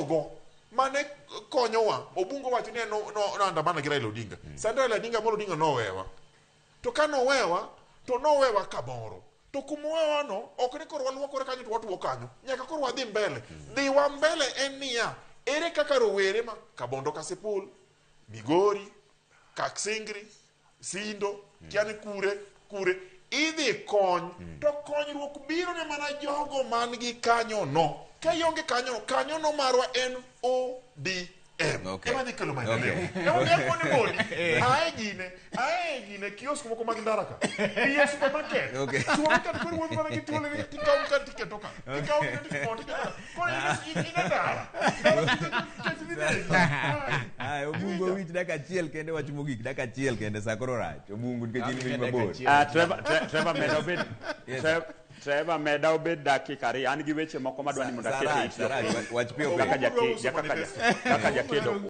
Jogo mane konyowa, Obungo wacho ni en no, no, noandamana gi Raila Odinga. Sani Raila Odinga Amolo Odinga nowewa. To ka nowewa, to nowewa kamoro. To kumowewa no, ok ni koro waluokore kanyo to watuo kanyo. Nyaka koro wadhi mbele. Dhiwa mbele en niya, ere kaka rowere ma Kabondo Kasipul, Migori, Kaksingri, Sindo, kiani kure, kure, idhi kony. To konyruok biro ne mana jogo man gi kanyo no. Ka ionge kanyo, kanyo no marwa en ODM. Ema dhi kelo maendeleo. Ema omiyo akoni mondi, ae gine, ae gine kiosk moko mag ndara ka. Dhi e supermarket. Supermarket koro wuotho mana gi tuole ni tikawo ka tiketo ka. Tikawo gine tikawo tiketo ka. Koro in in e ndara. Ndara kech dhi negi. Aye, Obungu owich dakika achiel kende wach mogik dakika achiel kende sa koro rach. Obungu nikech in piny mabor. Ah, Trevor, Trevor meda obed Yes. Trevor meda obed dakika ariyo. An gi weche moko madwa ni mondo aket e it Sarach, jopiny. wach piyo Kaka piyo. jake- kaka jakedo.